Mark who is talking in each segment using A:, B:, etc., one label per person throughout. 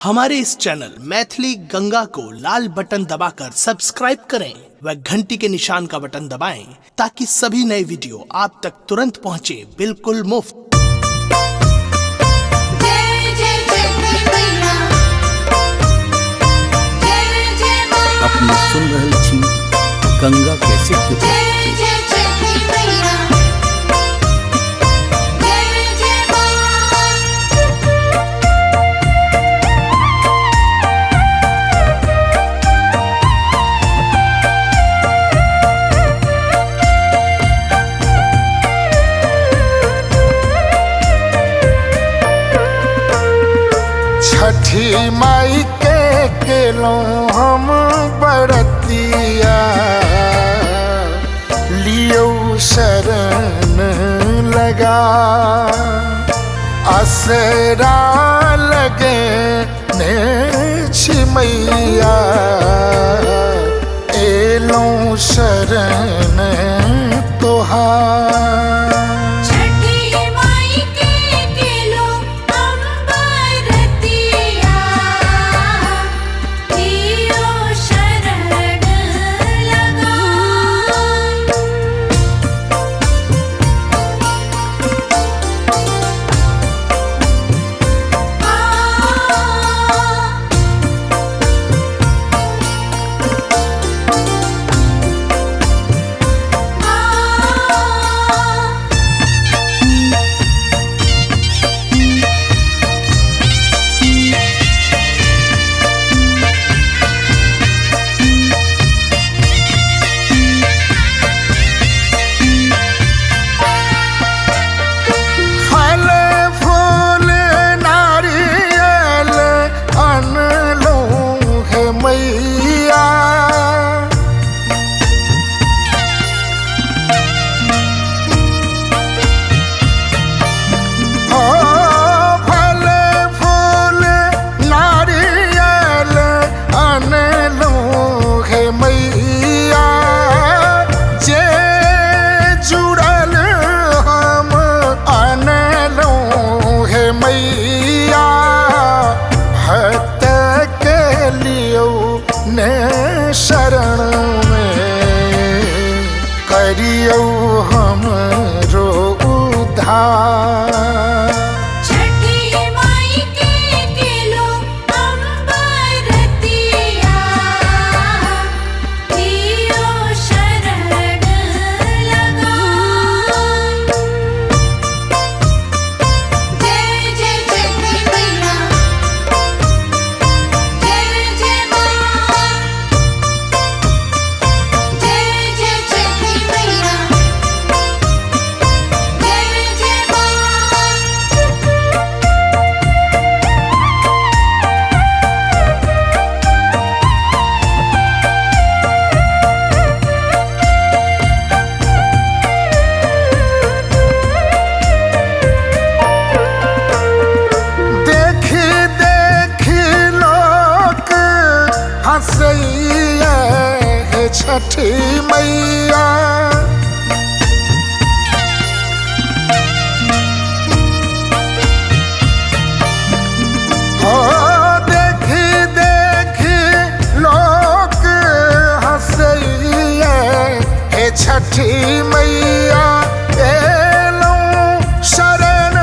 A: हमारे इस चैनल मैथिली गंगा को लाल बटन दबाकर सब्सक्राइब करें व घंटी के निशान का बटन दबाएं ताकि सभी नए वीडियो आप तक तुरंत पहुंचे बिल्कुल मुफ्त।
B: जय जय छठी मैया, जय जय माँ,
C: अपने सुन रहल छी गंगा कैसेट के
B: जय
C: प्रस्तुति।
B: जय छठी मैया, जय जय माँ।
D: छठी माई के केलौं हम बरतिया, लियौ शरण लगा। असरा लगे ने छी मैया, एलौं शरण तोहार।
B: छठी माई के केलो हम बरतिया, लियो शरण लगा।
D: फल फूल नारियल अनलौं हे मैया, हो फल फूल नारियल अनलौं हे मैया, जे जुड़ल हम अनलौं हे मैया। भक्त के लियौ ने शरण में, करियौ हमरो उद्धार।
B: छठी माई के केलो हम बरतिया, लियो शरण लगा। जय जय छठी मैया, जय जय माँ, जय जय छठी मैया, जय जय माँ।
D: देखी देखी लोक हंसैया हे छठी मैया, हो देखी देखी लोक हंसैया हे छठी मैया। एलौं शरण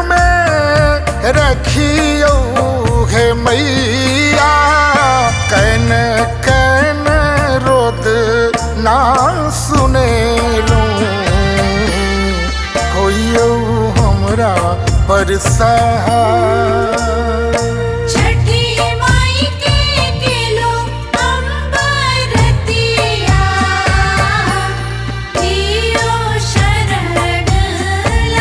D: में रखियौ हे मैया, can can रोद ना सुनेलौं, होइयौ हमरा पर सहाय।
B: छठी माई के केलो हम बरतिया, लियो शरण लगा।
D: छठी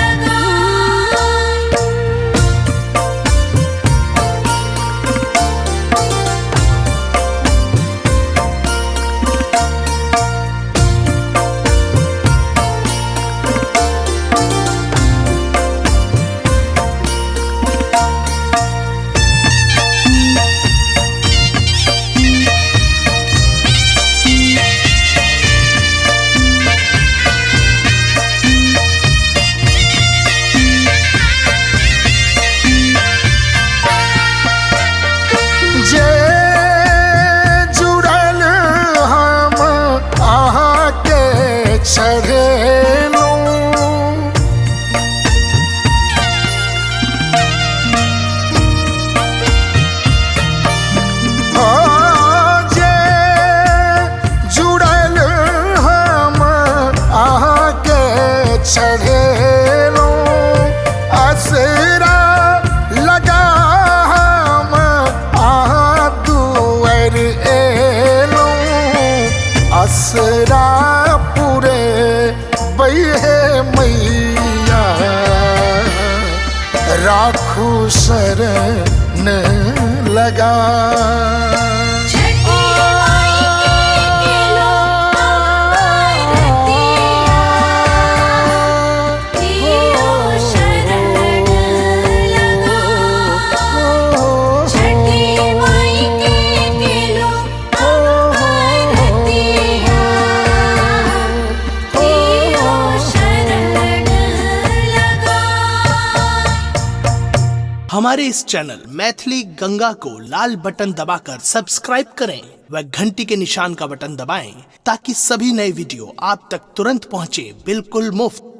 D: राखू शरण लगा।
B: छठी माई के केलो अम्बरतिया, लियो शरण लगा। छठी माई के केलो अम्बरतिया, लियो शरण लगा।
A: हमारे इस चैनल मैथिली गंगा को लाल बटन दबाकर सब्सक्राइब करें व घंटी के निशान का बटन दबाएं ताकि सभी नए वीडियो आप तक तुरंत पहुंचे बिल्कुल मुफ्त।